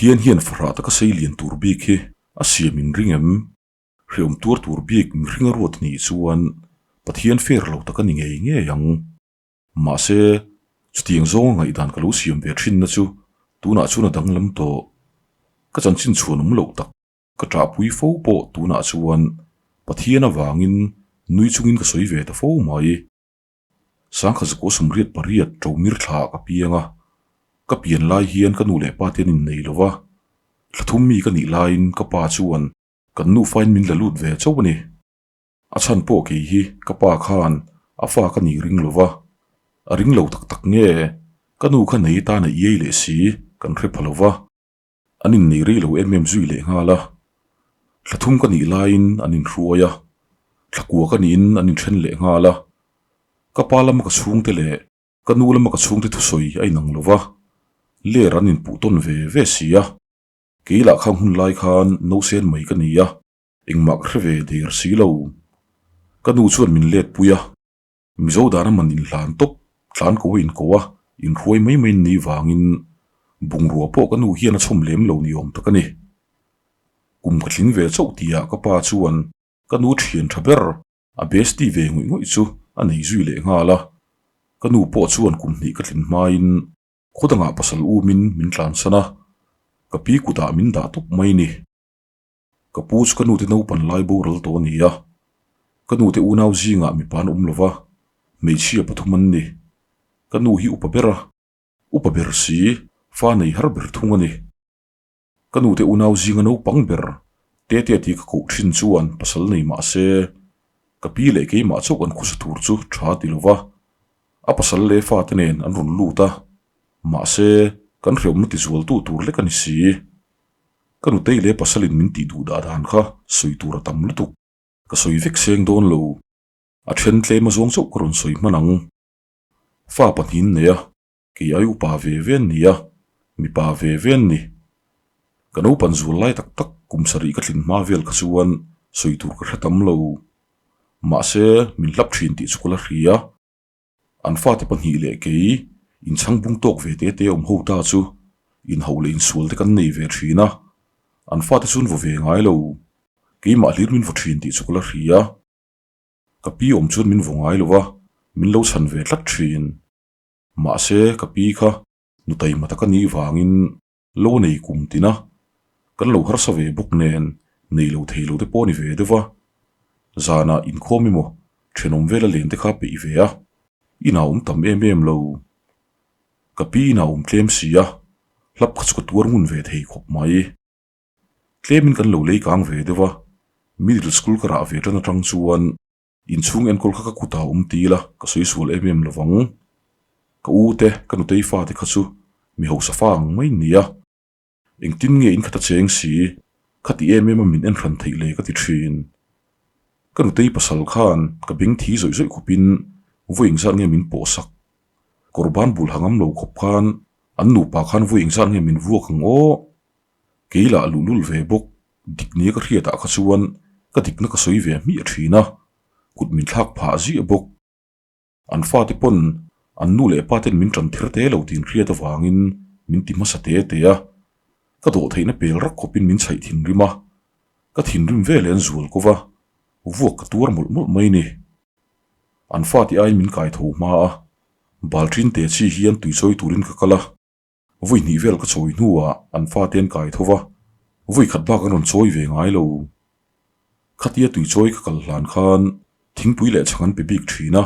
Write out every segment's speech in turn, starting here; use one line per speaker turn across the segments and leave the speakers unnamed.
Pathian hian fahrah taka sei lian tur bik hi a siam in ring em? Hreawm tuar tur bik mihring a ruat nih chuan Pathian fair lo tak a ni ngei ngei ang. Mahse, chutiang zawnga ngaihdan ka lo siam ve thinna chu tunah chuan a danglam tawh. Ka chanchin chhuan awm loh tak ka ṭahpui fo pawh tunah chuan Pathian avangin nui chungin ka sawi ve ta fo mai. Sangkhat zakua 88 ṭomir thla ah ka piang a, ka pian lai hian ka nu leh pa te an innei lo va, thla thum mi ka nih laiin ka pa chuan kan nufain min la lut ve chauh a ni. A chhan pawh kei hi ka pa khan a fa ka nih ring lo va, a ring lo tak tak nge ka nu kha nei tan a iai leh si kan hre pha lo va, an innei rei lo em em zui leh nghal a. Thla thum ka nih laiin an inhruai a, thla kua ka niin an inthen leh nghal a. Ka pa lama ka chhungte leh ka nu lama ka chhungte thusawi a inang lo va, ler an inpuh tawn ve ve si a. Kei lah khang hun lai khan nausen mai ka ni a, engmah ka hre ve der si lo. Ka nu chuan min let pui a, Mizo dana man inhlan tawp, tlan ko a inko a, inhruai mai mai ni vangin bungrua pawh ka nu hian a chhawm lem lo ni awm tak a ni. Kum ka tling ve chauh tihah ka pa chuan ka nu thian tha ber a bestie ve ngawih ngawih chu a nei zui leh nghal a, ka nu pawh chuan kum hnih ka tlin hmain khawdangah pasal umin min tlansan a, ka pi kutah min dah tawp mai ni. Ka pu chu ka nute naupan lai boral tawh a ni a, ka nute unau zingah mipa an awm lo va, hmeichhia pathum an ni. Ka nu hi upa ber a, upa ber si, fa nei har ber thung a ni. Ka nute unau zinga naupang ber, Tetea tih ka koh thin chuan pasal nei mah se, ka pi leh keimah chauh an khusa tur chu tha ti lo va, a pasal leh fate nen an rawn lut a, mahse kan hreawmna tizualtu tur lek a ni si. Ka nutei leh pasalin min tih duh dah dan kha sawi tur a tam lutuk. Ka sawi vek seng dawn lo. A then tlem a zawng chauh ka rawn sawi hman ang. Fa pahnihin nei a, kei ai upa ve ve an ni a, mipa ve ve an ni. Ka naupan zual lai tak tak kum sarih ka tlin hma vel kha chuan sawi tur ka hre tam lo. Mahse, min hlap thin tih chu ka la hria. An fate pahnih leh kei inchhang bung tawk ve te te awm ho ta chu inhauh leh insual te kan nei ve thin a, an fate chu an vaw ve ngai lo. Keimah hlir min vaw thin tih chu ka la hria. Ka pi awm chuan min vaw ngai lo va, min lo chhan ve tlat thin. Mahse ka pi kha nu taima taka nih vangin lo nei kum tin a, kan lo harsa ve bawk nen nei lo thei lo te pawh a ni ve deuh a, zanah inkhawm emaw thenawm vela len te kha peih ve a, inah awm tam em em lo. Ka pi inah awm tlem si a, hlap kha chu ka tuar ngun ve thei khawp mai. Tlemin kan lo lei kang ve deuh a, middle school ka rah ve tan atang chuan inchhung enkawl kha ka kutah awm ti ila ka sawi sual em em lovang. Ka u te, ka nutei fate kha chu mi hausa fa ang mai an ni a, engtin nge in khata cheng si, khati em em a min en hran theih le ka ti thin. Ka nutei pasal khan ka beng thi zawih zawih khawpin vawi engzat nge min pawh sak. Kawr ban bul ha ngam lo khawp khan an nupa khan vawi engzat nge min vuak ang aw. Kei lah luhlul ve bawk, dik nia ka hriatah kha chuan ka dikna ka sawi ve hmiah thin a, kut min thlak phah ziah bawk. An fate pawn an nu leh pa ten min tan ther te lo tih hriat avangin min ti hmasa te te a, ka dawhtheihna pel rak khawpin min chhaih thinrim a, ka thinrim ve leh an zual ko va, vuak ka tuar mawlh mawlh mai ni. An fate aiin min kai tho hma a, balṭin te chi hian tuichawi turin ka kal a. Vawi hnih vel ka chawi hnuah an fate an kai tho va, vawi khat bak an rawn chawi ve ngai lo. Khatia tui chawi ka kal hlan khan thingpui leh chhang an pe bik thin a,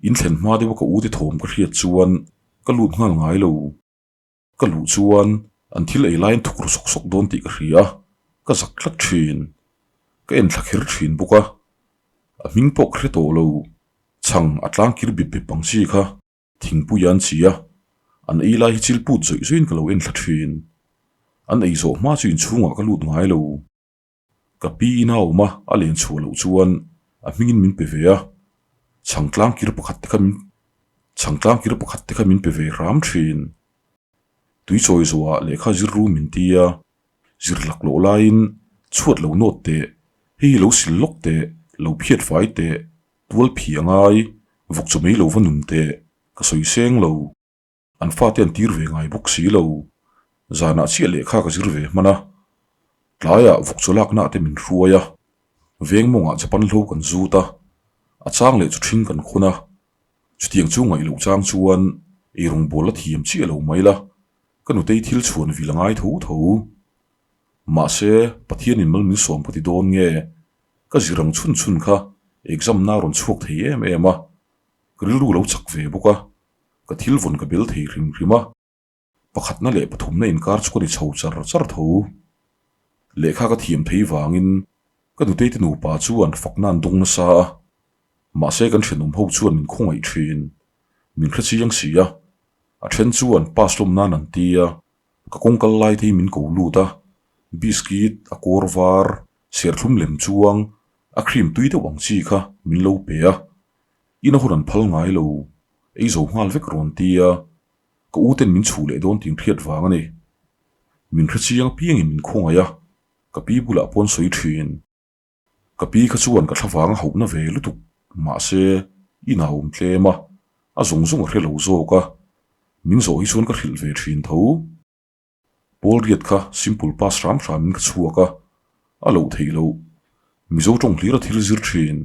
in thlen hma deuha ka ute thawm ka hriat chuan ka lut nghal ngai lo. Ka luh chuan an thil ei laiin thuk ru sawk sawk dawn tih ka hria a, ka zak tlat thin. Ka en thla kher thin bawk a, a hming pawh ka hre tawh lo. Chhang a tlang kir bip bip ang chi kha. Thingpui an chi a, an ei lai hi chil put zawih zawih in ka lo en thla thin. An ei zawh hma chu inchhungah ka lut ngai lo. Ka pi ina awm a, a len chhuah loh chuan a hmingin min pe ve a, chhangtlang kir pakhat te kha min chhangtlang kir pakhat te kha min pe ve hram thin. Tui chawi zawhah lehkha zir ru min ti a, zir lak loh laiin chhuat lo nawt teh, hei hi lo sil lawk teh, lo phiat fai teh, Tual phi a ngai, vawk chu mai lo va nun teh, ka sawi seng lo. An fate an tir ve ngai bawk si lo. Zanah chiah lehkha ka zir ve hman a, tlaiah vawk chaw lakna te min hruai a, veng mawngah Japan hlo kan zut a, a chang leh chu ṭhing kan khawn a, chutiang chu ngaih loh chang chuan eirawng bawl la thiam chiah lo mai la, ka nutei thil chhuan vil a ngai tho tho. Mahse, Pathianin mal min sawm ka ti dawn nge? Ka zir ang chhun chhun kha exam na rawn chhuak thei em em a, ka rilru lo chak ve bawk a, ka thil vawn ka bel thei hrim hrim a. Pakhatna leh pathumna inkar chu ka ni chho char char tho. Lehkha ka thiam thei vangin ka nutei te nupa chuan fakna an dawng nasa a, mahse kan thenawm ho chuan min khawngaih thin, min hre chiang si a, a then chuan pass lawm nan an ti a, ka kawng kal lai te hi min ko lut a, biscuit, a kawr var, serthlum lem chuang, a cream tui deuh ang chi kha min lo pe a, ina hun an phal ngai lo, ei zo nghal vek rawn ti a, Ka u ten min chhuh leh dawn tih hriat vang a ni. Min hre chiang apiangin min khawngaih a, ka pi bulah pawn sawi thin. Ka pi kha chuan ka thlavang a hauhna ve lutuk, mahse i naum tlem a, a zawng zawng a hre lo zawk a, min zawh hi chuan ka hrilh ve thin tho. Paul riat kha simple pass hram hramin ka chhuak a, a loh theih loh. Mizo tawng hlir a thil zir thin,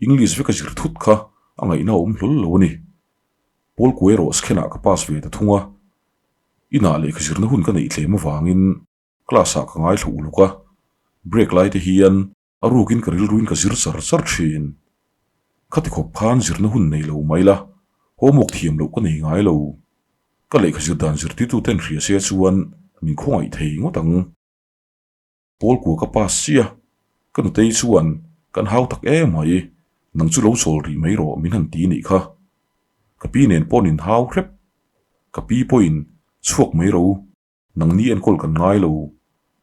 English veka zir thut kha a ngaihna a awm hlawl lo a ni. Paul kuai erawh skhenah ka pass ve ta thung a, inah lehkha zirna hun ka neih tlem avangin class ah ka ngaithla uluk a, break lai te hian A rukin ka rilruin ka zir char char thin. Khati khawp khan zirna hun nei lo mai la, homework thiam loh ka nei ngai lo. Ka lehkha zir dan zirtirtuten hria se chuan min khawngaih thei ngawt ang. Pawl kua ka pass chiah. Ka nutei chuan kan hau tak em mai, nang chu lo chawl rih mai rawh min han ti nih kha. Ka pi nen pawh nin hau hrep. Ka pi pawhin chhuak mai ro. Nangni enkawl kan ngai lo,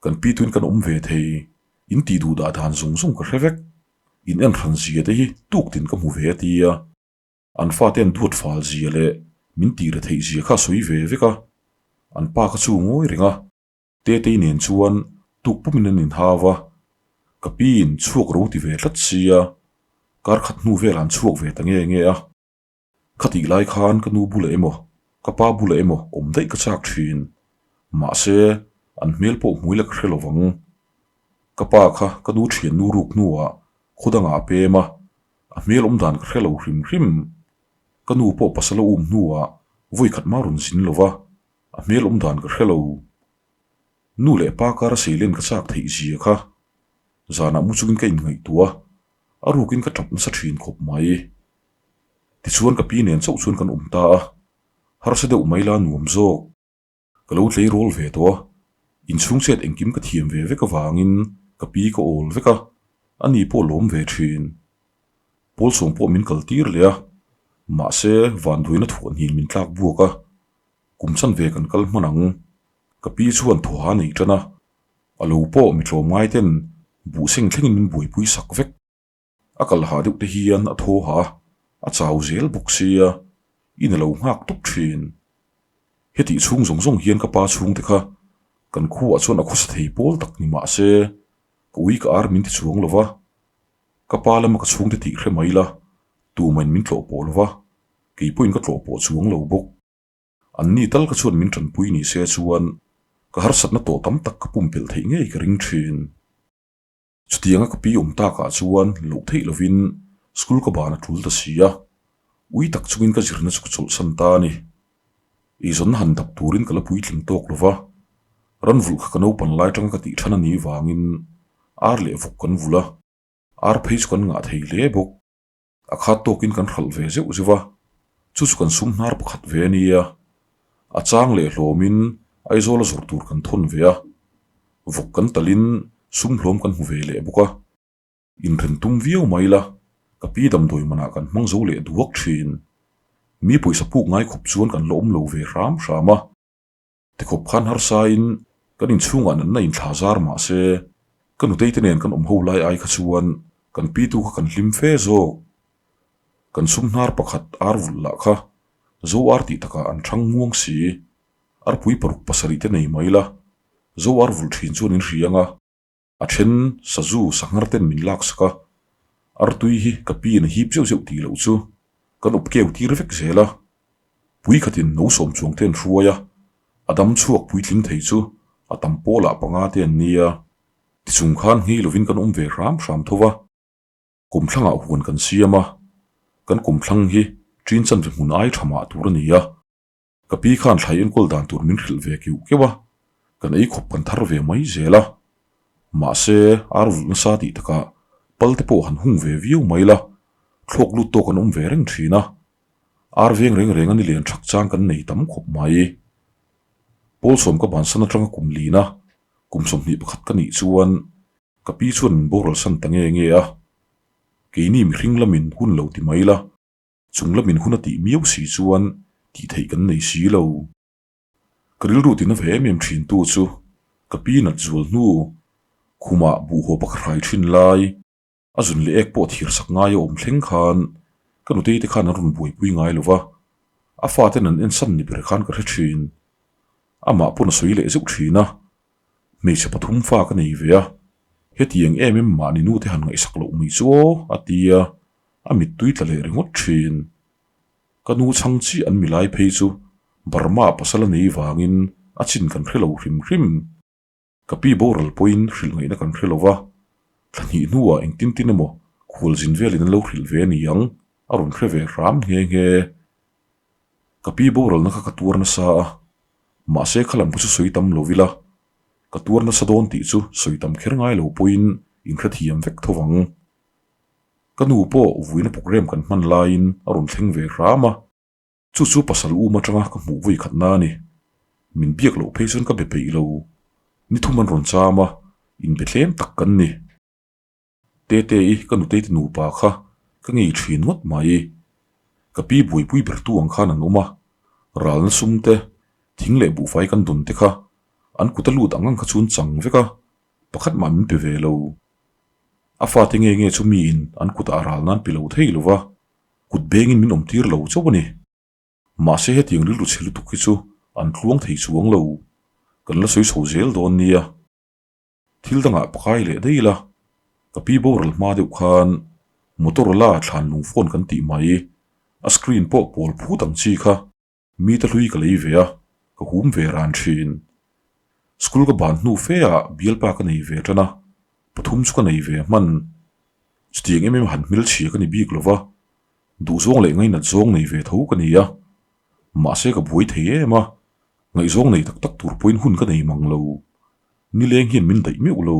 kan pi tuin kan awm ve thei, in tih duh dah dan zung zung ka hre vek, in en hran zia te hi tuk tin ka hmu ve a ti a, an fate an duat fal zia leh min tih re theih zia kha a sawi ve vek a, an pa kha chu ngawi reng a, Tetei nen chuan tuk pumin an inhau a, ka pi in chhuak ro ti ve tlat sia, kar khat hnu velah an chhuak ve ta nge nge a. Khatih lai khan ka nu bulah emaw, ka pa bulah emaw awm daih ka chak thin. Mahse, an hmel pawh hmui la ka hre lovang. Ka pa kha ka nu thian nu ruk hnuah khaw dangah a pem a, a hmel awm dan ka hre lo hrim hrim. Ka nu pawh pasal a um hnuah vawi khat mah rawn zin lova, a hmel awm dan ka hre lo. Nu leh pa kar a seilen ka chak theih zia kha zanah mu chungin ka inngaihtuah a, a rukin ka tap nasa thin khawp mai. Tichuan ka pi nen chauh chuan kan awm ta a, harsa deuh mai la nuam zawk. Ka lo tleirawl ve tawh a, inchhung chet engkim ka thiam ve vek avangin ka pi ka awl vek a, ani pawh lawm ve thin. Pawl sawm pawh min kal tir leh a, mahse vanduaina thuahhnihin min tlak buak a, kum chanve kan kal hman ang. Ka pi chuan thawha nei tan a, a lo pawh mi tlawmngai ten buhseng thlengin min buaipui sak vek. A kal hah deuh te hian a thaw hah a, a chau zel bawk sia, in a lo nghak tawp thin. Hetih chhung zawng zawng hian ka pa chhungte kha kan khuaah chuan a khawsa thei pawl tak ni mah se, ka ui ka ar min ti chuang lo va, ka pa lama ka chhungte tih hre mai la, tumahin min tlawh pawh lo va, kei pawhin ka tlawh pawh chuang lo bawk. Anni tal kha chuan min tanpui ni se chuan ka harsatna tawh tam tak ka pumpelh theih ngei ka ring thin. Chutianga ka pi awm takah chuan loh theih lovin school ka ban a tul ta si a, ui tak chungin ka zirna chu ka chawlhsan ta a ni. Eizawnna han dap turin ka la puitling tawk lo va, ran vulh kha ka naupan lai atanga ka tih than a nih vangin ar leh vawk kan vulh a, ar phei chu kan ngah thei hle bawk. A khat tawkin kan hralh ve zeuh zeuh a, chu chu kan sum hnar pakhat ve a nia. A chang leh hlawmin Aizawl a zawrh tur kan thawn ve a, vawk kan talin sum hlawm kan hmu ve leh bawk a. Inren tum viau mai la, ka pi damdawi manah kan hmang zo leh duak thin. Mi pawisa puk ngai khawp chuan kan la awm lo ve hram hram a. Tikhawp khan harsain kan inchhungah natna inthla zar mah se, ka nutei te nen kan awm ho lai ai kha chuan kan pitu kha kan hlim fe zawk. Kan sum hnar pakhat ar vulh lah kha zo ar tih takah an thang muang si. Arpui paruk pasarih te nei mai la, zo ar vulh thin chuan in hria ang a. A then sazu sanghar ten min lak sak a, artui hi ka pi in a hip zeuh zeuh tih loh chu kan up keu tir vek zel a, pui khatin no sawm chuang te an hruai a, A dam chhuak puitling thei chu a tam pawlah panga te an nia. Tichung khan nghei lovin kan awm ve hram hram tho va. Kumthlangah huan kan siam a, kan kumthlang hi ṭin chanve hmun ai ṭha mah tur a ni a. Ka pi khan thlai enkawl dan tur min hrilh ve kiuh keuh a, kan ei khawp kan thar ve mai zel a. Mahse, ar vulh nasa tih takah pal te pawh han hung ve viau mai la, thlawk lut tawk an awm ve reng thin a. Ar veng reng reng a ni lian thak chang kan nei tam khawp mai. Pawlsawm ka bansan atanga kum lina kum 21 ka nih chuan ka pi chuan min boral san ta nge nge a. Keini mihring lamin hun lo ti mai la, chung lamin hun a tih miau si chuan tih theih kan nei si lo. Ka rilru tina ve em em thin tu chu ka pi nat zual hnu khumah buhhaw pakhat hrai thin lai. A zun leh ek pawh thir sak ngai a awm thleng khan ka nutei te khan an rawn buaipui ngai lo va, a faten an ensan ni ber khan ka hre thin. Amah pawn a sawi leh zeuh thin a, hmeichhe pathum fa ka nei ve a, hetiang em em mahni nu te han ngaihsak loh mai chu aw a ti a, a mittui tla leh ringawt thin. Ka nu chhang chiah an milai phei chu Burma pasal a nei vangin a chin kan hre lo hrim hrim. Ka pi boral pawhin hrilh ngaihna kan hre lo va, thla hnih hnuah engtin tin emaw khualzin velin an lo hrilh ve a ni ang, a rawn hre ve hram nghe nghe. Ka pi boralna kha ka tuar nasa a, mahse kha lam kha chu sawi tam lo ila, ka tuar nasa dawn tih chu sawi tam kher ngai lo pawhin inhrethiam vek tho vang. Ka nu pawh vuina program kan hman laiin a rawn thleng ve hram a. Chu chu pasal um atanga ka hmuh vui khat na a ni. Min biak loh phei chuan ka be peih lo. Ni thum an rawn cham a, inbe tlem tak kan ni. Tete-i ka nutei te nupa kha ka ngei thin ngawt mai. Ka pi buaipui ber tu ang khan an awm a, ralna sum te, thing leh buhfai kan dawn te kha an kut a lut ang ang kha chu an chang vek a, pakhat mah min pe ve lo. A fate nge nge chu miin an kutah a ral nan pe lo thei lo va. Kut bengin min awm tir lo chauh a ni. Mahse hetiang rilru chhe lutuk hi chu an tluang thei chuang lo. Kan la sawi chho zel dawn nia. Thil dangah pakai leh daih ila, ka pi boral hma deuh khan Motorola thlan lung phone kan tih mai, a screen pawh pawl phut ang chi kha Mite hlui ka lei ve a, ka hum ve ran thin. School ka ban hnu fe ah bialpa ka nei ve tan a, pathum chu ka nei ve hman. Chutiang em em han hmelchhia ka ni bik lo va, duhzawng leh ngainat zawng nei ve tho ka ni a. Mahse ka buai thei em a, ngaihzawng nei tak tak tur pawhin hun ka nei mang lo. Nileng hian min daih meuh lo,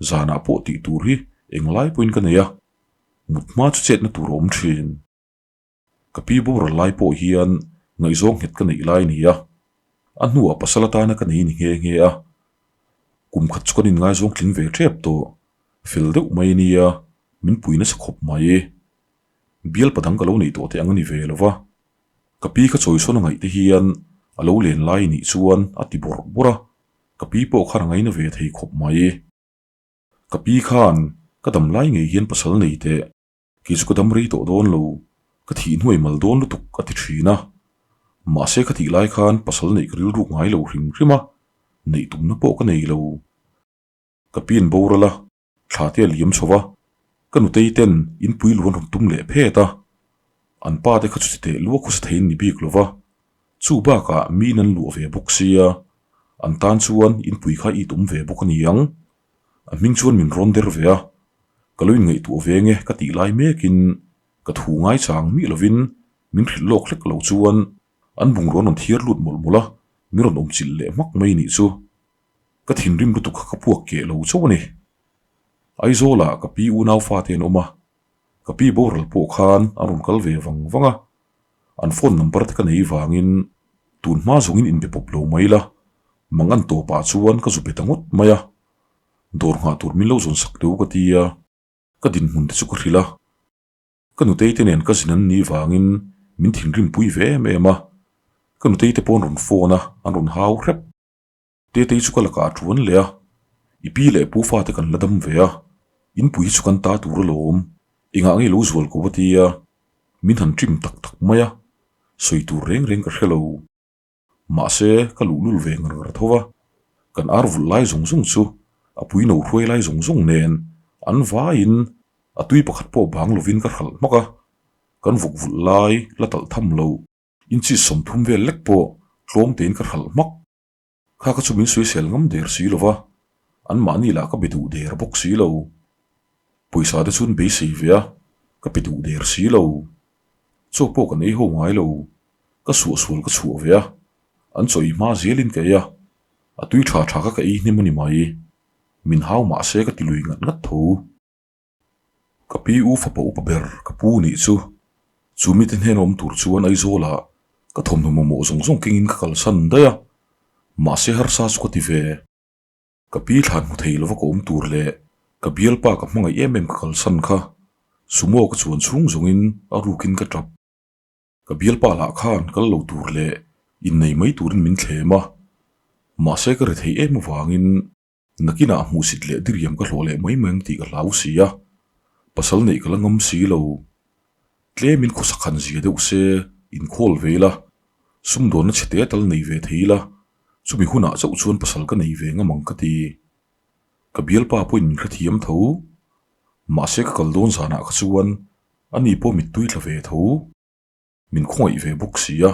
zanah pawh tih tur hi englai pawhin ka nei a, mut hma chu chetna tur a awm thin. Ka pi boral lai pawh hian ngaihzawng nghet ka neih lai a ni a, a hnuah pasal atana ka nei ni nghe nghe a. Kum khat chu kan inngaizawng tling ve tep tawh, fel deuh mai a nia, min pui nasa khawp mai. Bial padang ka lo neih tawh te ang a ni ve lo va, ka pi kha chawisawn a ngaih te hian a lo len lai nih chuan a ti bawrh bawrh a, ka pi pawh khan a ngaina ve thei khawp mai. Ka pi khan ka dam lai ngei hian pasal nei teh. Kei chu ka dam rei tawh dawn lo, ka thih hnuai mal dawn lutuk a ti thin a. Mahse ka tih lai khan pasal neih ka rilruk ngai lo hrim hrim a, neih tumna pawh ka nei lo. Ka pian boral a, thla te a liam chho va, ka nutei ten inpui lu an rawn tum leh phet a. An pa te kha chu titeh lua khusa thei an ni bik lo va, chu bakah miin an luah ve bawk sia, an tan chuan inpui kha i tum ve bawk a ni ang. A hming chuan min rawn der ve a, ka lo inngaihtuah ve nge ka tih lai mekin ka thu ngaichang mih lovin min hrilh lawk hlek lo chuan an bungrua an rawn thiar lut mawlh mawlh a, min rawn awm chilh leh hmak mai nih chu. Ka thinrim lutuk kha ka puak keh lo chauh a ni. Aizawlah ka pi unau fate an awm a, ka pi boral pawh khan an rawn kal ve vang vang a, an phone number te ka nei vangin tun hma zawngin inbe pawp lo mai la, mang an tawpah chuan ka zu be ta ngawt mai a, dawr nghah tur min lo zawn sak teu ka ti a, ka dinhmun te chu ka hrilh a, ka nutei te nen ka zin an nih vangin min thinrim pui ve em em a, ka nutei te pawh an rawn phone a, an rawn hau hrep. Tetei chu ka lakah a tuan leh a, i pi leh pu fate kan la dam ve a, inpui hi chu kan ta tur alawm, engah nge lo zual ko va ti a, min han trim tak tak mai a, sawi tur reng reng ka hre lo. Mahse, ka luhlul ve ngar ngar tho va, kan ar vulh lai zawng zawng chu a pui no hruai lai zawng zawng nen an vaiin a tui pakhat pawh bang lovin ka hralh hmak a, kan vuk vulh lai la talh tham lo. Inchi 30 vel lek pawh tlawm tein ka hralh hmak. Kha kha chu min sawisel ngam der si lo va, anmahni lah ka be duh der bawk si lo. Pawisa te chuan beisei ve a, ka pe duh der si lo. Chaw pawh kan ei ho ngai lo, ka suahsual ka chhuah ve a, an chaw ei hma zelin ka ei a, a tui tha tha kha ka ei hnem a ni mai. Min hau mah se ka ti lui ngat ngat tho. Ka pi u fapa upa ber ka pu nih chu, chu mite hnen awm tur chuan Aizawlah ka thawmhnaw mamawh zawng zawng kengin ka kalsan daih a, mahse harsa chu ka ti ve. Ka pi thlan hmu thei lova ka awm tur leh ka bialpa ka hmangaih em em ka kalsan kha sumo ka chuan chhung zawngin a rukin ka tap. Ka bialpa lah khan kal lo tur leh innei mai turin min thlem a, mahse ka ri thei em avangin nakinah hmuhsit leh diriam ka hlawh leh mai mai ang tih ka hlau si a, pasal neih ka la ngam si lo. Tlemin khawsak han zia deuh se inkhawl ve ila, sumdawnna chhe te tal nei ve thei ila, chumi hunah chauh chuan pasal ka nei ve ngam ang ka ti. Ka bialpa pawhin min hrethiam tho, mahse ka kal dawn zanah kha chuan Ani pawh mittui tla ve tho, min khawngaih ve bawk si a,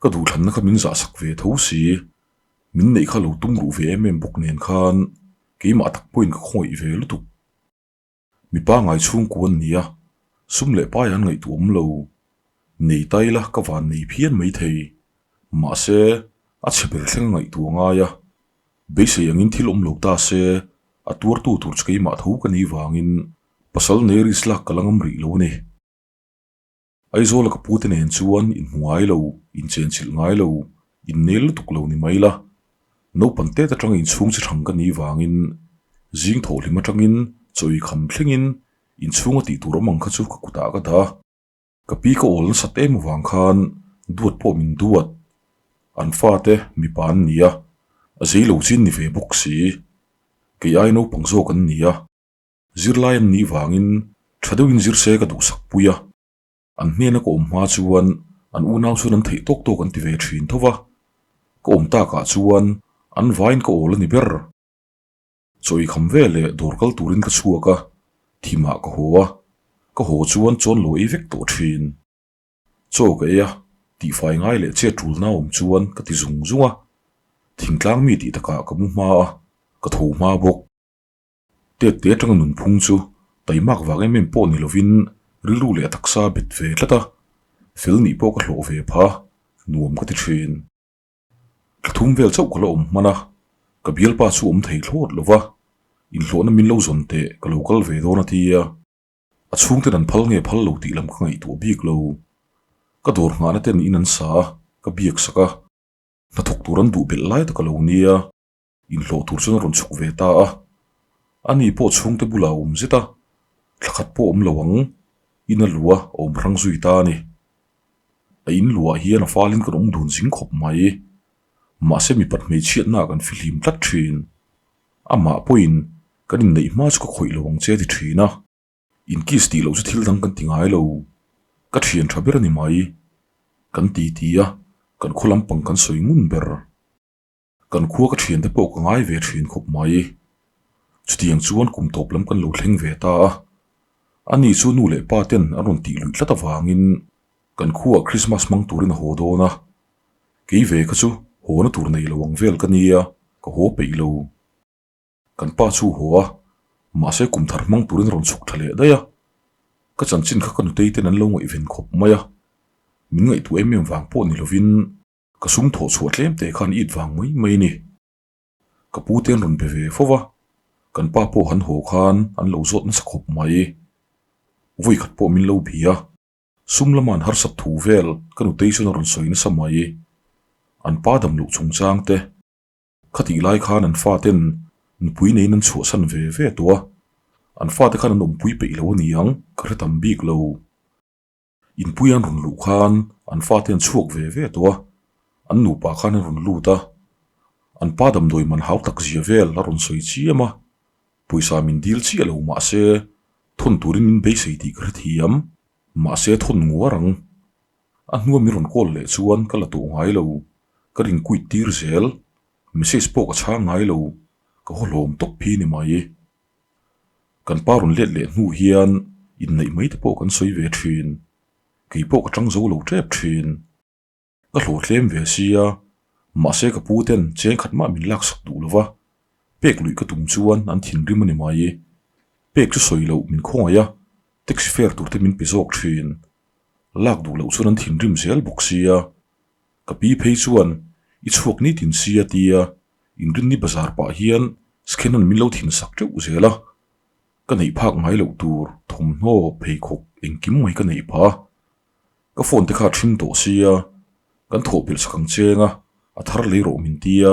ka duhthlanna kha min zahsak ve tho si, min neih kha lo tum ruh ve em em bawk nen khan keimah tak pawhin ka khawngaih ve lutuk. Mipa ngai chhungkua an ni a, sum leh pai an ngaihtuah awm lo, nei ta ila ka van nei phian maithei, mahse a chhe ber thleng a ngaihtuah ngai a, beisei angin thil awm lo ta se a tuartu tur chu keimah tho ka nih vangin Pasal nei risk lak ka la ngam rih lo a ni. Aizawla ka pute nen chuan inhmu ngai lo, inchenchilh ngai lo, innel lutuk lo ni mai la. Naupang tet atanga inchhung chi thang ka nih vangin zing thawhhlim atangin chawi kham thlengin inchhunga tih tur awm ang kha chu ka kutah ka dah a. Ka pi ka awl nasat em avang khan duat pawh min duat. An fate mipa an ni a, a zei lo chin ni ve bawk si. Kei ai naupang zawk an ni a. Zirlai an nih vangin tha deuhin zir se ka duhsak pui a, an hnena ka awm hma chuan an unau chuan an theih tawk tawk an ti ve thin tho va, ka awm takah chuan an vain ka awl a ni ber. Chawi kham ve leh dawr kal turin ka chhuak a, thimah ka haw a, ka haw chuan chawn lo ei vek tawh thin. Chaw ka ei a, tihfai ngai leh chet tulna awm chuan ka ti zung zung a, thingtlang mi tih takah ka mu hma a, ka tho hma bawk. Tette atanga nunphung chu taimak vang em em pawh ni lovin rilru leh taksa bet ve tlat a, fel nih pawh ka hlawh ve pha, nuam ka ti thin. Thla thum vel chauh ka la awm hman a, ka bialpa chu awm thei thlawt lo va, inhlawhna min lo zawn teh ka lo kal ve dawn a ti a, a chhungten an phal nge phal lo tih lam ka ngaihtuah bik lo. Ka dawr nghahna ten in an sa a, ka biak sak a, hnathawk tur an duh belh lai tak a lo nia. Inhlawh tur chuan a rawn chhuk ve ta a, ani pawh chhungte bulah a awm zet a, thla khat pawh awm lo ang, in a luh a, a awm hrang zui ta a ni. A in luhah hian a falin kan awm dun zing khawp mai, mahse mipat hmeichhiatnaah kan fihlim tlat thin. Amah pawhin kan inneih hma chu ka khawih lo ang che a ti thin a. Inkiss tih loh chu thil dang kan ti ngai lo, ka thian tha ber a ni mai, kan ti ti a, kan khaw lampang kan sawi ngun ber. Kan khua ka thiante pawh ka ngai ve thin khawp mai. Chutiang chuan kum tawp lam kan lo thleng ve ta a. Ani chu nu leh pa ten an rawn tih luih tlat avangin kan khuaah Christmas hmang turin a haw dawn a. Kei ve kha chu hawna tur nei lo ang vel ka nia, ka haw peih lo. Kan pa chu haw a, mahse kum thar hmang turin a rawn chhuk tha leh daih a. Ka chanchin kha ka nutei ten an lo ngaihven khawp mai a. Min ngaihtuah em em vang pawh ni lovin Ka sum thawh chhuah tlem teh khan it vang mai mai a ni. Ka pu te an rawn be ve fo va, kan pa pawh han haw khan an lo zawt nasa khawp mai. Vawi khat pawh min lo bi a, sum lama an harsat thu vel ka nutei chuan a rawn sawi nasa mai. An pa dam loh chungchang te, khatih lai khan an faten nupui neiin an chhuahsan ve ve tawh a, an fate khan an awmpui peih lo a ni ang, ka hre tam bik lo. Inpui an rawn luh khan an fate an chhuak ve ve tawh a, an nupa khan an rawn lut a, an pa damdawi man hau tak zia vel a rawn sawi chiam a, pawisa min dil chiah lo mahse thawn turin min beisei tih ka hrethiam, mahse thawn nguar ang. A hnua min rawn call leh chuan ka la tawh ngai lo, ka rin quit tir zel, message pawh ka chhang ngai lo, ka haw hlawm tawp phi ni mai. Kan pa rawn let leh hnu hian inneih mai te pawh kan sawi ve thin. Kei pawh ka tang zo lo tep thin. Ka hlawh tlem ve sia, Mahse ka pu ten cheng khat mah min laksak duh lo va, pek luih ka tum chuan an thinrim a ni mai. Pek chu sawi loh min khawngaih a, taxi fare tur te min pe zawk thin. Lak duh loh chuan an thinrim zel bawk sia. Ka pi phei chuan i chhuak nitin sia tia inrinni bazar pah hian Skenan min lo thin sak teuh zel a. Ka neih phak ngai loh tur thawmhnaw pheikhawk engkim mai ka neih phah a. Ka phone te kha a ṭhing tawh sia, kan thawh belh sak ang cheng a, a thar lei rawh min tia,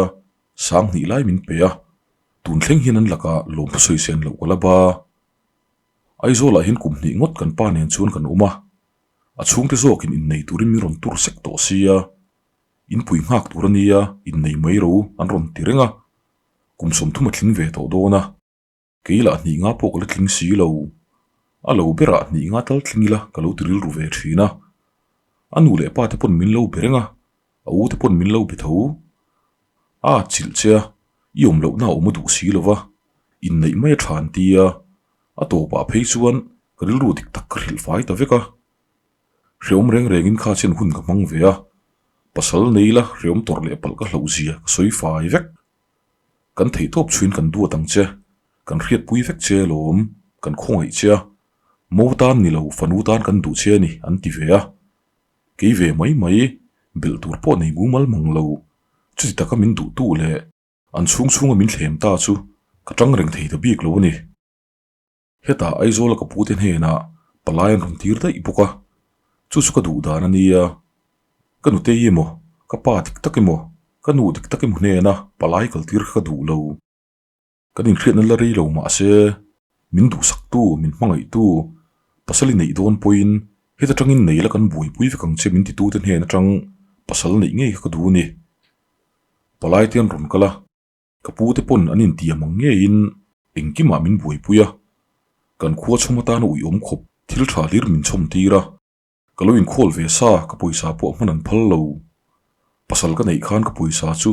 sang hnih lai min pe a. Tun thleng hian an lakah lawmthu sawi sen loh ka la ba. Aizawlah hian kum hnih ngawt kan pa nen chuan kan awm a, a chhungte zawkin innei turin min rawn tur sek tawh sia, inpui nghak tur a nia, innei mai ro an rawn ti reng a, kum 30 a tling ve tawh dawn a. Kei lah hnih nga pawh ka la tling si lo. A lo berah hnih nga tal tling ila ka lo ti rilru ve thin a. A nu leh pa te pawn min lo be reng a, a u te pawn min lo be tho. A chilh che a, i awm lohna a awm a duh si lo va, inneih mai a tha an ti a. A tawpah phei chuan ka rilru dik tak ka hrilh fai ta vek a. Hreawm reng rengin kha chen hun ka hmang ve a, pasal nei la hreawm tawrh leh palh ka hlauh zia ka sawi fai vek. Kan theihtawp chhuin kan duat ang che, kan hriatpui vek che alawm, kan khawngaih che a, mo tan ni lo fanu tan kan duh che a ni an ti ve a. Kei ve mai mai, belh tur pawh nei mumal mang lo, chuti taka min duhtu leh an chhung chhunga min thlem ta chu ka tang reng thei ta bik lo a ni. Hetah Aizawla ka pute hnenah palai an rawn tir daih bawk a, chu chu ka duh dan a nia. Ka nutei emaw, ka pa dik tak emaw, ka nu dik tak emaw hnena palai kal tir kha ka duh lo. Kan inhriatna la rei lo mah se, min duhsaktu, min hmangaihtu, pasal i neih dawn pawhin heta tangin nei la kan buaipui vek ang che min titute hnen atang pasal neih ngei kha ka duh a ni. Palai te an rawn kal a. Ka pu te pawn an intiam ang ngeiin engkimah min buaipui a, kan khua chhawm atana uiawm khawp thil tha hlir min chhawm tir a, ka lo inkhawl ve sa ka pawisa pawh hman an phal lo. Pasal ka neih khan ka pawisa chu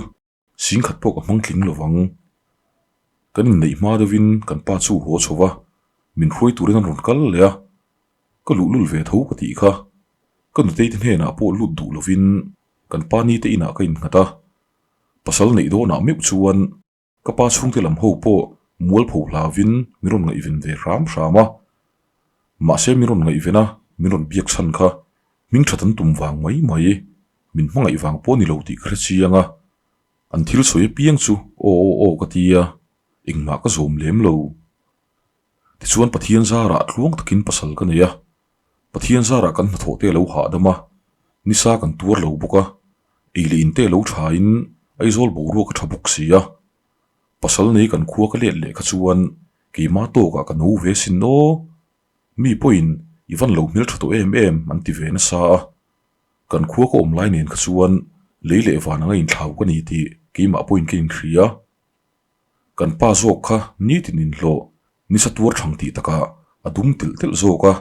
singkhat pawh ka hmang tling lo vang. Kan inneih hma deuhin kan pa chu haw chho va, min hruai turin an rawn kal leh a, ka luhlul ve tho ka tih kha. Ka nutei te hnenah pawh lut duh lovin kan pa ni te inah ka innghat a, Pasal neih dawnah meuh chuan ka pa chhungte lam ho pawh mualpho hlauvin min rawn ngaihven ve hram hram a. Mahse min rawn ngaihven a, min rawn biak chhan kha hming that an tum vang mai mai, min hmangaih vang pawh ni lo tih ka hre chiang a. An thil sawi apiang chu aw aw aw ka ti a, engmah ka zawm lem lo. Tichuan Pathian zarah tluang takin pasal ka nei a, Pathian zarah kan hnathawh te a lo hahdam a, nisa kan tuar lo bawk a, ei leh in te a lo thain Aizawl boruak a tha bawk si a. Pasal nei kan khua ka let leh kha chuan keimah tawkah ka no ve sin aw. Mi pawhin i van lo hmeltha tawh em em an ti ve nasa a. Kan khua ka awm lai nen kha chuan lei leh van anga inthlau ka ni tih keimah pawhin ka inhria. Kan pa zawk kha nitin inhlawh nisa tuar thang tih takah a dum telh telh zawk a,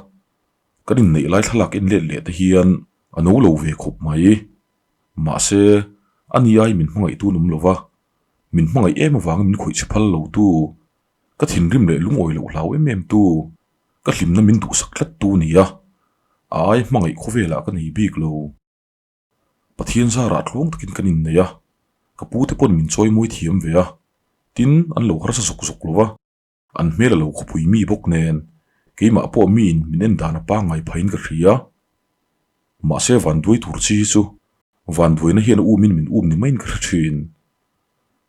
kan inneih lai thlalak en let leh te hian a no lo ve khawp mai. Mahse, a ni ai min hmangaihtu an awm lo va, min hmangaih em avangin min khawih chhe phal lo tu, ka thinrim leh lungawi loh hlau em em tu, ka hlimna min duhsak tlat tu nia, a ai hmangaih khawvelah ka nei bik lo. Pathian zarah tluang takin kan innei a, ka pu te pawn min chawi mawi thiam ve a, tin an lo harsa zawk zawk lo va, an hmel a lo khawpui mi bawk nen keimah pawh miin min en dan a pangngai phahin ka hria. Mahse vanduai tur chi hi chu vanduaina hian a umin min um ni maiin ka hre thin.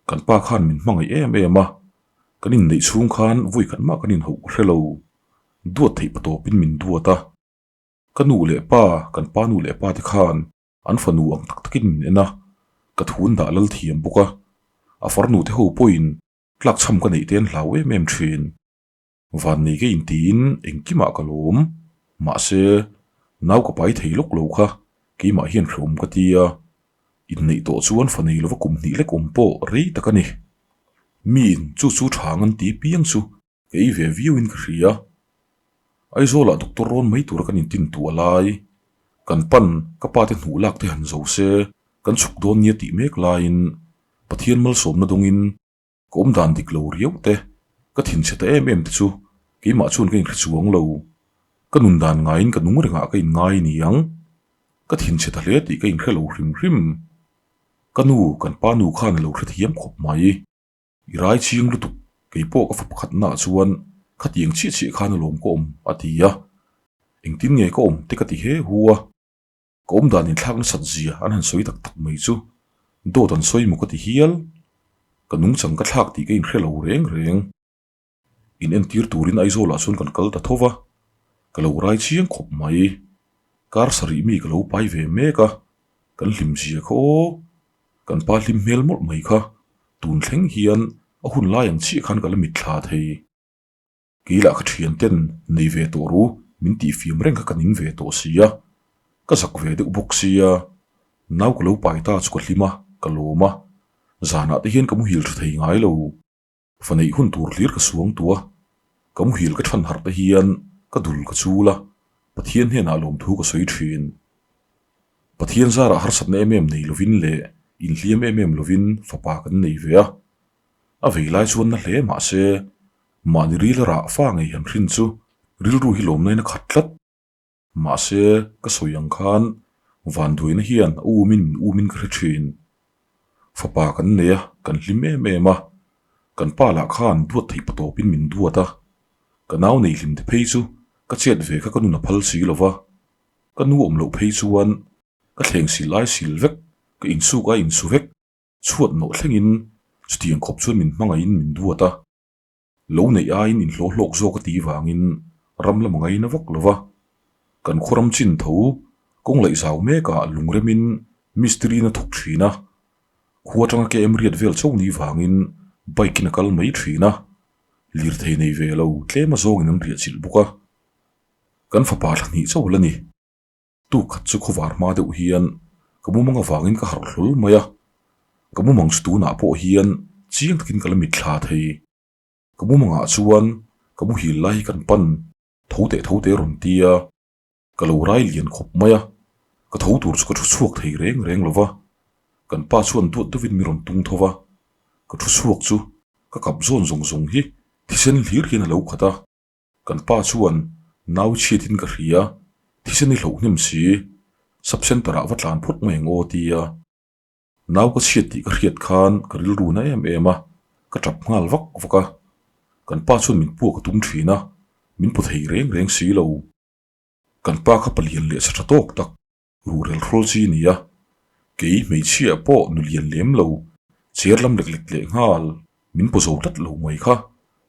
Kan pa khan min hmangaih em em a, kan inneih chhung khan vawi khat mah kan inhauh ka hre lo, duat theih patawpin min duat a. Ka nu leh pa, kan pa nu leh pa te khan an fanu ang tak takin min en a, ka thun dah lal thiam bawk a, a farnu te ho pawhin tlak chham ka neih te an hlau em em thin. Vannei ka intiin engkimah ka lawm, mahse nau ka pai thei lawk lo kha keimah hian hrehawm ka ti a, inneih tawh chuan fa nei lova kum hnih lek awm pawh rei tak a ni. Miin chu chu thang an ti piang chu Ka ei ve viau in ka hria. Aizawlah doctor rawn mai tura kan intin tuah lai. Kan pan ka pa te hnuh lak te han zo se kan chhuk dawn nia tih mek laiin Pathian malsawmna dawngin ka awm dan dik lo riau te, ka thinchhe ta em em te chu keimah chuan ka inhre chuang lo. Ka nun dan ngaiin ka nung rengah ka inngai niang. Ka thinchhe ta hle tih ka inhre lo hrim hrim. Ka nu, kan pa nu khan a lo hrethiam khawp mai. I rai ching lutuk, kei pawh ka fa pakhatnaah chuan khatiang chiah chiah khan alawm ka awm, a ti a. Engtin nge ka awm te ka ti he hu a. Ka awm dan inthlak nasat zia an han sawi tak tak mai chu dawt an sawi maw ka ti hial. Ka nungchang ka thlak tih ka inhre lo reng reng. In entir turin Aizawlah chuan kan kal ta tho va, ka lo rai chiang khawp mai. Kar sarih mi ka lo pai ve mek a, kan hlim zia kha aw. Kan pa hlim hmel mawlh mai kha tun thleng hian a hun lai ang chiah khan ka la mitthla thei. Kei lah ka thian ten nei ve tawh ru min tih fiam reng kha ka ning ve tawh si a, ka zak ve deuh bawk sia, nau ka lo pai ta chu ka hlim a, ka lawm a, zanah te hian ka muhil tha thei ngai lo. Fa neih hun tur hlir ka suang tu a, ka muhil ka than harh te hian ka dul ka chul a, Pathian hnenah lawmthu ka sawi thin. Pathian zarah harsatna em em nei lovin leh inhliam em em lovin fapa kan nei ve a, a vei lai chuan na hle mahse mahni ril a rah fa ngei han hrin chu rilru hi lawmnain a khat tlat. Mahse ka sawi ang khan vanduaina hian a umin min umin ka hre thin. Fapa kan nei a, kan hlim em em a, kan pa lah khan duat theih patawpin min duat a, ka nau nei hlim te phei chu ka chet ve kha ka nun a phal si lo va, ka nu awm loh phei chuan ka thleng sil ai sil vek, ka insuk ai insu vek. Chhuat nawh thlengin chutiang khawp chuan min hmangaihin min duat a, lo neih aiin inhlawh hlawk zawk a tih vangin ram lam a ngaina vak lo va. Kan khaw ram chin tho kawng laih zau mekah lungremin mistiri in a thawk thin a, khua atanga KM riat vel cho ni vangin bike in a kal mai thin a, lirthei nei ve lo tlem a zawngin an riah chilh bawk a. Kan fapa thla hnih cho la ni. Tuk khat chu khawvar hma deuh hian ka mumang avangin ka harh hlawl mai a, ka mumang chu tunah pawh hian chiang takin ka la mitthla thei. Ka mumangah chuan ka muhil lai hi kan pan tho teh tho teh rawn ti a, ka lo rai lian khawp mai a, ka tho tur chu ka thu chhuak thei reng reng lo va, kan pa chuan duat deuhin mi rawn tung tho va, ka thu chhuak chu ka kap zawn zawng zawng hi thisen hlir hian a lo khat a. Kan pa chuan nau chhiatin ka hria, thisen i hloh hnem si, sub centre ah va tlan phawt mai ang aw tia. Nau ka chhiat tih ka hriat khan ka rilru na em em a, ka tap nghal vak vak a. Kan pa chuan min puak a tum thin a, min pu thei reng reng si lo. Kan pa kha palian leh sa tha tawk tak ruhrel hrawl chi a ni a, kei hmeichhia pawh nu lian lem lo, chair lam lek lek leh nghal min paw zo tlat lo mai kha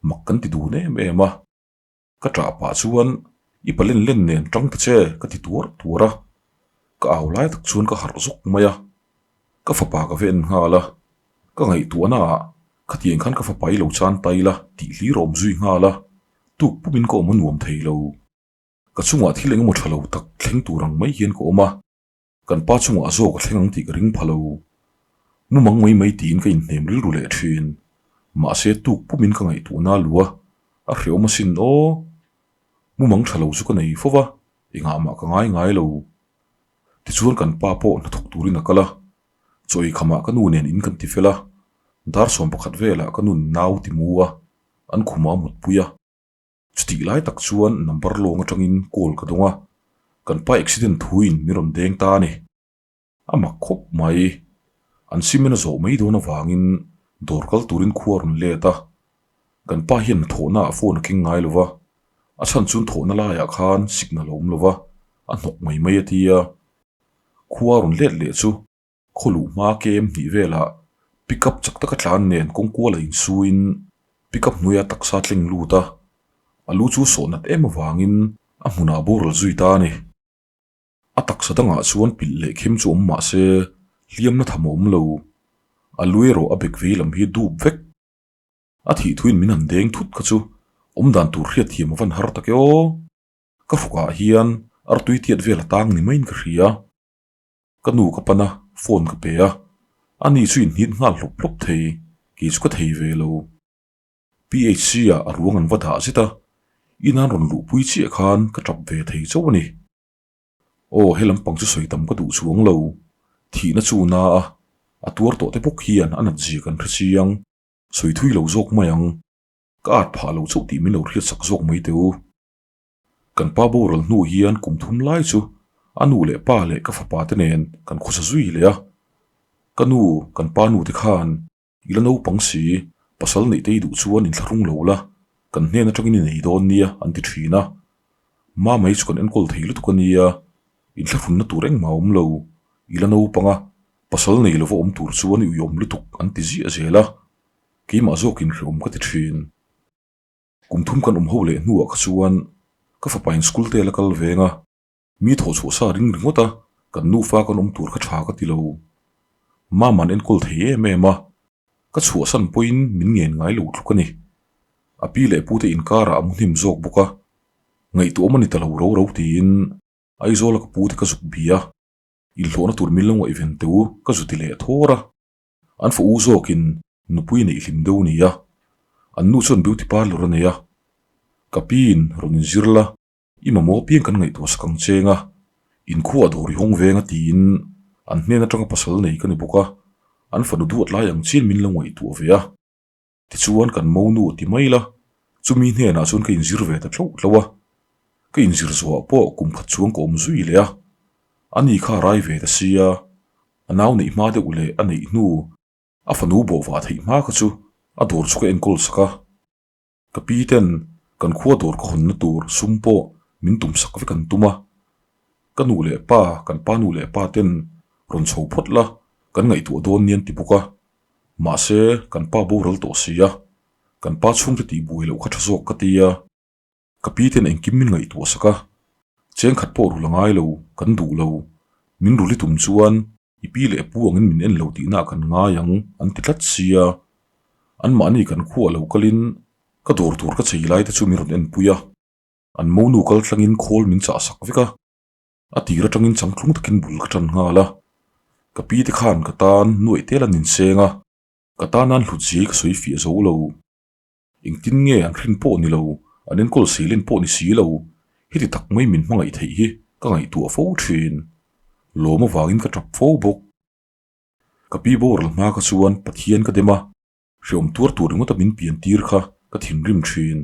mak kan ti dun em em a. Ka ṭah pah chuan i pa len len nen ṭang ta che ka ti tuar tuar a, ka au lai tak chuan ka harh zawk mai a, ka fapa ka va en nghal a, ka ngaihtuahna ah khatiang khan ka fapa i lo chan ta ila tih hlir a awm zui nghal a, tuk pumin ka awm a nuam thei lo. Ka chungah thil engemaw tha lo tak thleng tur ang mai hian ka awm a, kan pa chungah a zawk a thleng ang tih ka ring pha lo. Mumang mai mai tiin ka inhnem rilru leh thin. Mahse tuk pumin ka ngaihtuahna a lu a, a hreawm asin aw. Mumang tha lo chu ka nei fo va, engah mah ka ngai ngai lo. Tichuan kan pa pawh hnathawk turin a kal a, chaw eikhamah ka nu nen in kan ti fel a, dar 11 velah ka nun nau ti mu a, an khumah a mutpui a. Chutih lai tak chuan number lawng atangin call ka dawng a, kan pa accident thuin min rawn deng ta a ni. A mak khawp mai. An cement a zawh mai dawn avangin dawr kal turin khua a rawn let a. Kan pa hian hnathawhna ah phone a keng ngai lo va, a chhan chuan thawhna laiah khan signal a awm lo va, a hnawk mai mai a ti a. Khua a rawn let leh chu Khaw luh hma kem hnih velah pickup chak taka tlan nen kawng kual a insuin pickup hnuaia taksa tleng lut a, a lu chu sawh nat em avangin a hmunah boral zui ta a ni. A taksa dangah chuan pilh leh khem chu awm mah se hliamna tham a awm lo, a lu erawh a bek vei lam hi dup vek. A thih thuin min han deng thut kha chu awmdan tur hriatthiam a van har tak e aw. Ka hrukah hian artui tiat vel a tang ni maiin ka hria. Ka nu ka pan a, phone ka pe a, ani chu inhnit nghal hlawp hlawp thei, kei chu ka thei ve lo. PHC ah a ruang an va dah zet a, in an rawn luhpui chiah khan ka tap ve thei chauh a ni. Aw, he lampang chu sawi tam ka duh chuang lo, thihna chu na a, a tuar tawh te bawk hian a nat zia kan hre chiang, sawi thui lo zawk mai ang, ka at phah lo chauh tih min lo hriatsak zawk mai teh u. Kan pa boral hnu hian kum thum lai chu a nu leh pa leh ka fapa te nen kan khawsa zui leh a. Ka nu, kan pa nu te khan i la naupang si, pasal neih te i duh chuan inthlahrung lo la, kan hnen atangin i nei dawn nia an ti thin a. Mama hi chu kan enkawl thei lutuk a nia, inthlahrunna tur engmah a awm lo, i la naupang a, pasal nei lova awm tur chuan i uiawm lutuk an ti ziah zel a, keimah zawkin hrehawm ka ti thin. Kum thum kan awm ho leh hnuah kha chuan ka fapa in school te a la kal veng a, mi thawh chhuah sa ring ringawt a, kan nufa kan awm tur kha tha ka ti lo. Mama an enkawl thei em em a, ka chhuahsan pawhin min ngen ngai lo tluk a ni. A pi leh pute inkarah a mu hnim zawk bawk a, ngaihtuahawm a ni ta lo ro ro tiin Aizawla ka pute ka zuk bi a, inhlawhna tur min lo ngaihven teh u ka zu ti leh thawr a. An fa u zawkin nupui neih hlim deuh nia. An nu chuan beauty parlour a nei a. Ka piin rawn inzir la, i mamawh apiang kan ngaihtuah sak ang cheng a, inkhuah dawr i hawng veng a tiin an hnen atanga pasal nei ka ni bawk a, an fanu duat lai ang chian min lo ngaihtuah ve a. Tichuan kan monu a ti mai la, chumi hnenah chuan ka inzir ve ta tlauh tlauh a. Ka inzir zawhah pawh kum khat chuang ka awm zui leh a. Ani kha a rai ve ta sia, a nau neih hma deuh leh a neih hnu a fanu bawhvah theih hma kha chu a dawr chu ka enkawl sak a. Ka pi ten kan khua dawr ka hawnna tur sum pawh min tum sak vek an tum a. Ka nu leh pa, kan pa nu leh pa ten rawn chho phawt la, kan ngaihtuah dawn nia an ti bawk a. Mahse, kan pa boral tawh si a, kan pa chhungte tih buai loh kha tha zawk ka ti a. Ka pi ten engkim min ngaihtuah sak a, cheng khat pawh rul a ngai lo, kan duh lo. Min rul i tum chuan i pi leh pu angin min en lo tihna ah kan ngai ang an ti tlat sia. Anmahni kan khuah lo kalin ka dawr tur ka chei lai te chu min rawn enpui a, an monu kal tlangin khawl min chah sak vek a. A tir atangin changtlung takin bul ka tan nghal a, ka pi te khan ka tan nuaih tel an inseng a, ka tan an hlut zia hi ka sawi fiah zo lo. Engtin nge an hrin pawh ni lo, an enkawl seilen pawh ni si lo, heti tak mai min hmangaih theih hi ka ngaihtuah fo thin. Lawm avangin ka tap fo bawk. Ka pi boral hma kha chuan Pathian ka dem a, hreawm tuar tur ringawta min pian tir kha ka thinrim thin.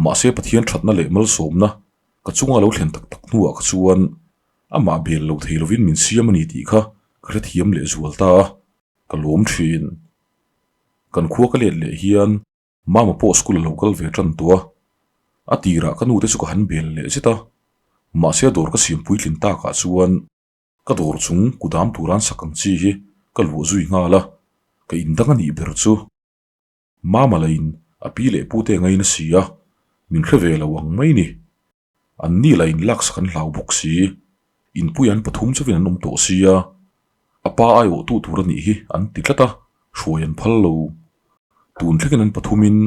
Mahse Pathian thatna leh malsawmna ka chunga lo thlen tak tak hnuah kha chuan amah bel lo thei lovin min siam a ni tih kha ka hrethiam leh zual ta a, ka lawm thin. Kan khua ka let leh hian Mama pawh school a lo kal ve tan tawh a, a tirah ka nute chu ka han bel leh zet a, mahse a dawr ka siam puitlin takah chuan Ka dawr chung kudam tur an sak ang chi hi ka luah zui nghal a, ka indang a nih ber chu. Mama lain a pi leh pute a ngaina si a, min hre ve lo ang mai ni. An ni lain laksak an hlau bawk si, inpui an pathum chauhin an awm tawh sia, a pa aiawhtu tur a nih hi an ti tlat a, hruai an phal lo. Tun thlengin an pathumin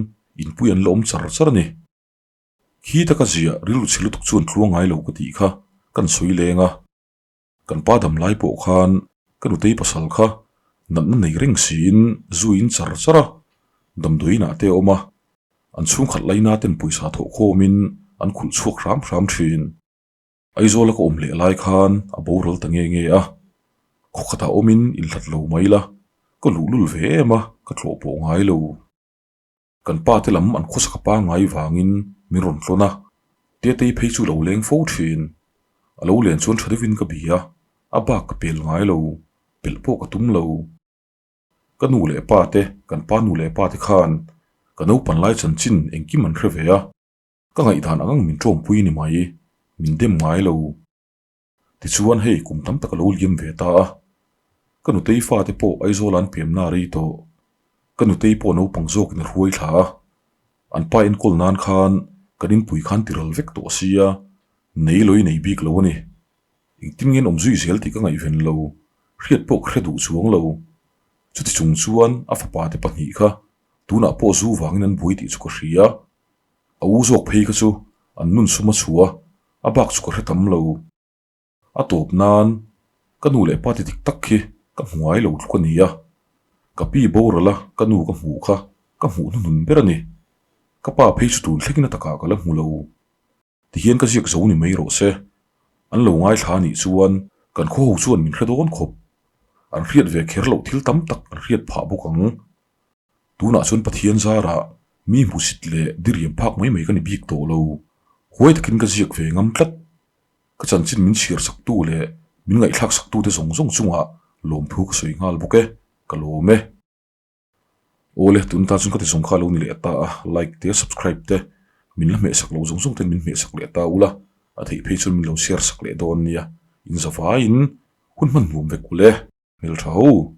inpui an la awm char char a ni. Khi taka ziah rilru chhe lutuk chuan tluang ngai lo ka tih kha kan sawi leng a, kan pa dam lai pawh khan ka nutei pasal kha natna nei reng siin zuiin char char a, damdawiinah te a awm a, an chhungkhat laina ten pawisa thawh khawmin an khulh chhuak hram hram thin. Aizawla ka awm leh lai khan a boral ta nge nge a, khaw khatah awmin inhlat lo mai la, ka luhlul ve em a, ka tlawh pawh ngai lo. Kan pa te lam an khawsak a pangngai vangin min rawn tlawn a, Tetei phei chu lo leng fo thin. A lo len chuan tha deuhin ka bia, a bak ka pel ngai lo, pelh pawh ka tum lo. Ka nu leh pa te, kan pa nu leh pa te khan ka naupan lai chanchin engkim an hre ve a, ka ngaihdan ang ang min tawmpui ni mai, min dem ngai lo. Tichuan hei kum tam tak a lo liam ve ta a, ka nutei fate pawh Aizawl an pemna a rei tawh. Ka nutei pawh naupang zawkin a hruai thla a, an pa enkawl nan khan kan inpui khan tiral vek tawh sia, nei lawih nei bik lo a ni. Engtin nge an awm zui zel tih ka ngaihven lo, hriat pawh ka hre duh chuang lo. Chuti chung chuan a fapa te pahnih kha tunah pawh zu vangin an buai tih chu ka hria. A u zawk phei kha chu an nun sum a chhuah a, a bak chu ka hre tam lo. A tawp nan ka nu leh pa ti dik tak khi ka hmu ngai lo tluk a ni a, ka pi boral a ka nu ka hmuh kha ka hmuh hnuhnun ber a ni. Ka pa phei chu tun thlengin a takah ka la hmu lo. Tihian ka ziak zo ni mai rawh se. An lo ngaithla a nih chuan kan khaw ho chuan min hre dawn khawp. An hriat ve kher loh thil tam tak an hriat phah bawk ang. Tunah chuan Pathian zarah mi hmusit leh diriam phak mai mai ka ni bik tawh lo. Huai takin ka ziak ve ngam tlat. Ka chanchin min chhiar saktu leh min ngaihthlak saktute zawng zawng chungah Lawmthu ka sawi nghal bawk e, ka lawm e. Awle, tun tan chuan ka ti zawng kha lo ni leh ta a, like te, subscribe te, min la hmehsak lo zawng zawng ten min hmehsak leh ta ula, a theih phei chuan min lo share sak leh dawn nia, in zavaiin hun hman nuam vek ule, hmeltha ho.